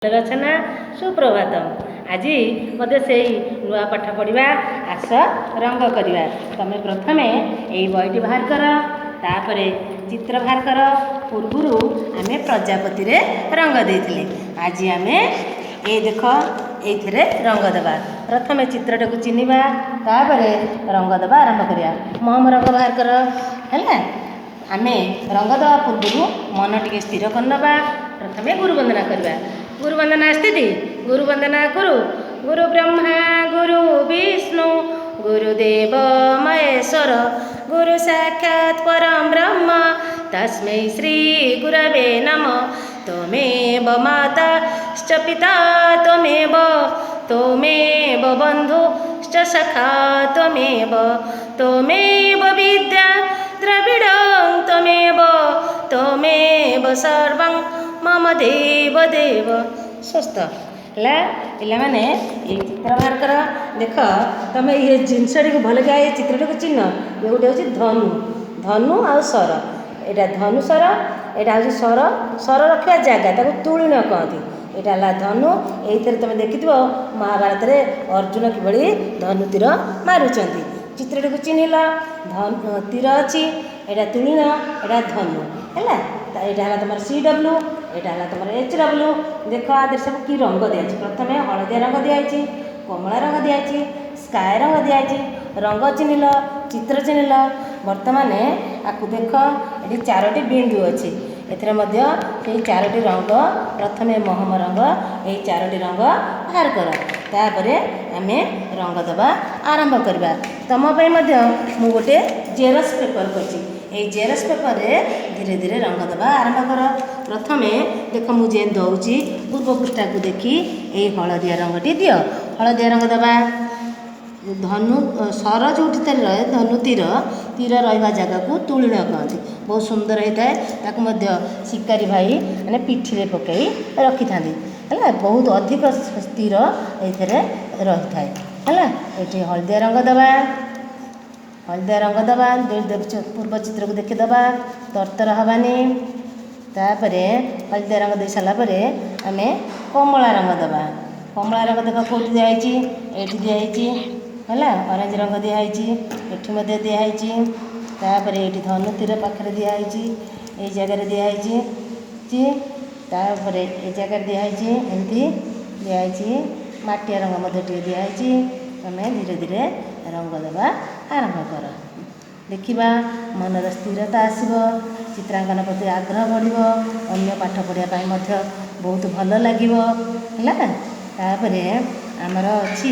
ରଚନା ସୁପ୍ରଭାତ। ଆଜି ମଧ୍ୟ ସେଇ ନୂଆ ପାଠ ପଢ଼ିବା। ଆସ ରଙ୍ଗ କରିବା। ତମେ ପ୍ରଥମେ ଏଇ ବହିଟି ବାହାର କର, ତାପରେ ଚିତ୍ର ବାହାର କର। ପୂର୍ବରୁ ଆମେ ପ୍ରଜାପତିରେ ରଙ୍ଗ ଦେଇଥିଲେ, ଆଜି ଆମେ ଏଇ ଦେଖ ଏଇଥିରେ ରଙ୍ଗ ଦେବା। ପ୍ରଥମେ ଚିତ୍ରଟାକୁ ଚିହ୍ନିବା, ତାପରେ ରଙ୍ଗ ଦେବା ଆରମ୍ଭ କରିବା। ମହମ ରଙ୍ଗ ବାହାର କର। ହେଲା, ଆମେ ରଙ୍ଗ ଦେବା ପୂର୍ବରୁ ମନ ଟିକେ ସ୍ଥିର କରିନେବା। ପ୍ରଥମେ ଗୁରୁବନ୍ଦନା କରିବା। ଗୁରୁବନ୍ଦନା ସ୍ଥିତି। ଗୁରୁବନ୍ଦନା ଗୁରୁ। ଗୁରୁ ବ୍ରହ୍ମା ଗୁରୁ ବିଷ୍ଣୁ ଗୁରୁଦେବ ମହେଶ୍ୱର, ଗୁରୁ ସାକ୍ଷାତ ପରମ ବ୍ରହ୍ମ, ତସ୍ମୈ ଶ୍ରୀ ଗୁରବେ ନମ। ତ୍ୱମେବ ମାତାଶ୍ଚ ପିତା ତ୍ୱମେବ, ତ୍ୱମେବ ବନ୍ଧୁଶ୍ଚ ସଖା ତ୍ୱମେବ, ତ୍ୱମେବ ବିଦ୍ୟା ଦ୍ରବିଡ଼ଂ ତ୍ୱମେବ, ତ୍ୱମେବ ସର୍ବଂ ମମ ଦେବ ଦେବ। ସୁସ୍ଥ ହେଲା। ପିଲାମାନେ, ଏଇ ଚିତ୍ର ବାହାର କର। ଦେଖ, ତମେ ଇଏ ଜିନିଷଟିକୁ ଭଲକି ଏ ଚିତ୍ରଟିକୁ ଚିହ୍ନ। ଇଏ ଗୋଟେ ହେଉଛି ଧନୁ, ଧନୁ ଆଉ ସର। ଏଇଟା ଧନୁ ସର, ଏଇଟା ହେଉଛି ସର। ସର ରଖିବା ଜାଗା, ତାକୁ ତୁଳିଣ କହନ୍ତି। ଏଇଟା ହେଲା ଧନୁ। ଏଇଥିରେ ତୁମେ ଦେଖିଥିବ ମହାଭାରତରେ ଅର୍ଜୁନ କିଭଳି ଧନୁ ତୀର ମାରୁଛନ୍ତି। ଚିତ୍ରଟିକୁ ଚିହ୍ନିଲ? ତୀର ଅଛି, ଏଇଟା ତୁଳିଣ, ଏଇଟା ଧନୁ। ହେଲା, ଏଇଟା ହେଲା ତୁମର CW, ଏଇଟା ହେଲା ତୁମର HW। ଦେଖ, ଆ ଦେହରେ ସବୁ କି ରଙ୍ଗ ଦିଆଯାଇଛି। ପ୍ରଥମେ ହଳଦିଆ ରଙ୍ଗ ଦିଆହେଇଛି, କମଳା ରଙ୍ଗ ଦିଆହେଇଛି, ସ୍କାଏ ରଙ୍ଗ ଦିଆହେଇଛି। ରଙ୍ଗ ଚିହ୍ନିଲ, ଚିତ୍ର ଚିହ୍ନିଲ। ବର୍ତ୍ତମାନ ଆକୁ ଦେଖ, ଏଠି ଚାରୋଟି ବିନ୍ଦୁ ଅଛି। ଏଥିରେ ମଧ୍ୟ ସେଇ ଚାରୋଟି ରଙ୍ଗ। ପ୍ରଥମେ ମହମ ରଙ୍ଗ, ଏଇ ଚାରୋଟି ରଙ୍ଗ ବାହାର କର, ତାପରେ ଆମେ ରଙ୍ଗ ଦେବା ଆରମ୍ଭ କରିବା। ତୁମ ପାଇଁ ମଧ୍ୟ ମୁଁ ଗୋଟେ ଜେରକ୍ସ ପେପର କରିଛି। ଏଇ ଜେରକ୍ସ ପେପରରେ ଧୀରେ ଧୀରେ ରଙ୍ଗ ଦେବା ଆରମ୍ଭ କର। ପ୍ରଥମେ ଦେଖ, ମୁଁ ଯେମିତି ଦେଉଛି, ପୂର୍ବ ପୃଷ୍ଠାକୁ ଦେଖି ଏଇ ହଳଦିଆ ରଙ୍ଗଟି ଦିଅ। ହଳଦିଆ ରଙ୍ଗ ଦେବା। ଧନୁ ସର ଯେଉଁଠି ରହେ, ଧନୁ ତୀର, ତୀର ରହିବା ଜାଗାକୁ ତୁଳିଣ କହନ୍ତି। ବହୁତ ସୁନ୍ଦର ହେଇଥାଏ। ତାକୁ ମଧ୍ୟ ଶିକାରୀ ଭାଇ ମାନେ ପିଠିରେ ପକାଇ ରଖିଥାନ୍ତି। ହେଲା, ବହୁତ ଅଧିକ ତୀର ଏଇଥିରେ ରହିଥାଏ। ହେଲା, ଏଠି ହଳଦିଆ ରଙ୍ଗ ଦେବା। ହଳଦିଆ ରଙ୍ଗ ଦେବା। ପୂର୍ବ ଚିତ୍ରକୁ ଦେଖିଦେବା, ତରତର ହେବାନି। ତାପରେ ହଳଦିଆ ରଙ୍ଗ ଦେଇ ସାରିଲା ପରେ ଆମେ କମଳା ରଙ୍ଗ ଦେବା। କମଳା ରଙ୍ଗ ଦେଖ କେଉଁଠି ଦିଆହେଇଛି। ଏଇଠି ଦିଆହେଇଛି। ହେଲା, ଅରେଞ୍ଜ ରଙ୍ଗ ଦିଆହେଇଛି, ଏଠି ମଧ୍ୟ ଦିଆହେଇଛି। ତାପରେ ଏଇଠି ଧନୁ ତୀର ପାଖରେ ଦିଆହେଇଛି, ଏଇ ଜାଗାରେ ଦିଆହେଇଛି। ତାପରେ ଏଇ ଜାଗାରେ ଦିଆହେଇଛି, ଏମିତି ଦିଆହେଇଛି। ମାଟିଆ ରଙ୍ଗ ମଧ୍ୟ ଟିକେ ଦିଆହେଇଛି। ତମେ ଧୀରେ ଧୀରେ ରଙ୍ଗ ଦେବା ଆରମ୍ଭ କର। ଦେଖିବା, ମନର ସ୍ଥିରତା ଆସିବ, ଚିତ୍ରାଙ୍କନ ପ୍ରତି ଆଗ୍ରହ ବଢ଼ିବ, ଅନ୍ୟ ପାଠ ପଢ଼ିବା ପାଇଁ ମଧ୍ୟ ବହୁତ ଭଲ ଲାଗିବ। ହେଲା, ତାପରେ ଆମର ଅଛି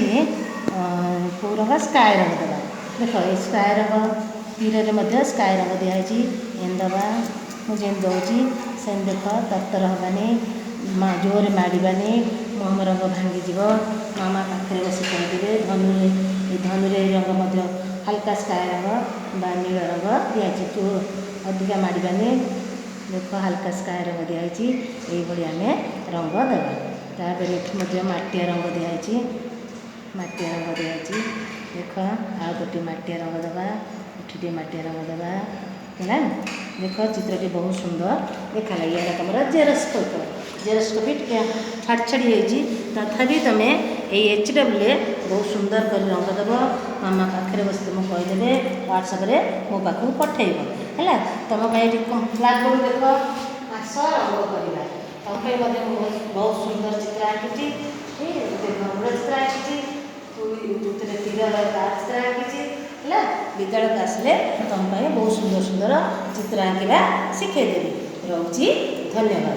କେଉଁ ରଙ୍ଗ? ସ୍କାଏ ରଙ୍ଗ ଦେବା। ଦେଖ, ଏଇ ସ୍କାଏ ରଙ୍ଗ, ତୀରରେ ମଧ୍ୟ ସ୍କାଏ ରଙ୍ଗ ଦିଆହେଇଛି। ଏମିତି ଦେବା। ମୁଁ ଯେମିତି ଦେଉଛି ସେମିତି ଦେଖ। ତରତର ହେବାନି, ଜୋରରେ ମାଡ଼ିବାନି, ମହମ ରଙ୍ଗ ଭାଙ୍ଗିଯିବ। ମାମା ପାଖରେ ବସି କହିଦେବେ। ଧନୁରେ, ଧନୁରେ ଏଇ ରଙ୍ଗ ମଧ୍ୟ ହାଲକା ସ୍କାଏ ରଙ୍ଗ ବା ନୀଳ ରଙ୍ଗ ଦିଆହେଇଛି। ଅଧିକା ମାଡ଼ିବାନି। ଦେଖ, ହାଲକା ସ୍କାଏ ରଙ୍ଗ ଦିଆହେଇଛି। ଏଇଭଳି ଆମେ ରଙ୍ଗ ଦେବା। ତାପରେ ଏଠି ମଧ୍ୟ ମାଟିଆ ରଙ୍ଗ ଦିଆହେଇଛି। ମାଟିଆ ରଙ୍ଗ ଦିଆହେଇଛି। ଦେଖ, ଆଉ ଗୋଟିଏ ମାଟିଆ ରଙ୍ଗ ଦେବା। ଏଠି ଟିକେ ମାଟିଆ ରଙ୍ଗ ଦେବା। ହେଲା, ଦେଖ, ଚିତ୍ରଟି ବହୁତ ସୁନ୍ଦର ଦେଖାଲା। ଇଏ ହେଲା ତୁମର ଜେରକ୍ସ ପେପର। ଜେରକ୍ସ କପି ଟିକେ ଛାଡ଼ି ଛାଡ଼ି ହେଇଛି, ତଥାପି ତୁମେ ଏଇ HWରେ ବହୁତ ସୁନ୍ଦର କରି ରଙ୍ଗ ଦେବ। ମାମା ପାଖରେ ବସି ତୁମକୁ କହିଦେବେ, ହ୍ୱାଟ୍ସଆପ୍ରେ ମୋ ପାଖକୁ ପଠାଇବ। ହେଲା, ତୁମ ପାଇଁ ଏଠି ବ୍ଲାକ୍ ବୋର୍ଡ଼ ଦେଖ। ଆସ ରଙ୍ଗ କରିବା। ତୁମ ପାଇଁ ମଧ୍ୟ ମୁଁ ବହୁତ ସୁନ୍ଦର ଚିତ୍ର ଆଙ୍କିଛି। ଗୋଟେ ଗରୁଡ଼ ଚିତ୍ର ଆଙ୍କିଛି, ଯେଉଁଥିରେ ତୀର ତା ଚିତ୍ର ଆଙ୍କିଛି। ହେଲା, ବିଦ୍ୟାଳୟକୁ ଆସିଲେ ତୁମ ପାଇଁ ବହୁତ ସୁନ୍ଦର ସୁନ୍ଦର ଚିତ୍ର ଆଙ୍କିବା ଶିଖାଇଦେବି। ରହୁଛି, ଧନ୍ୟବାଦ।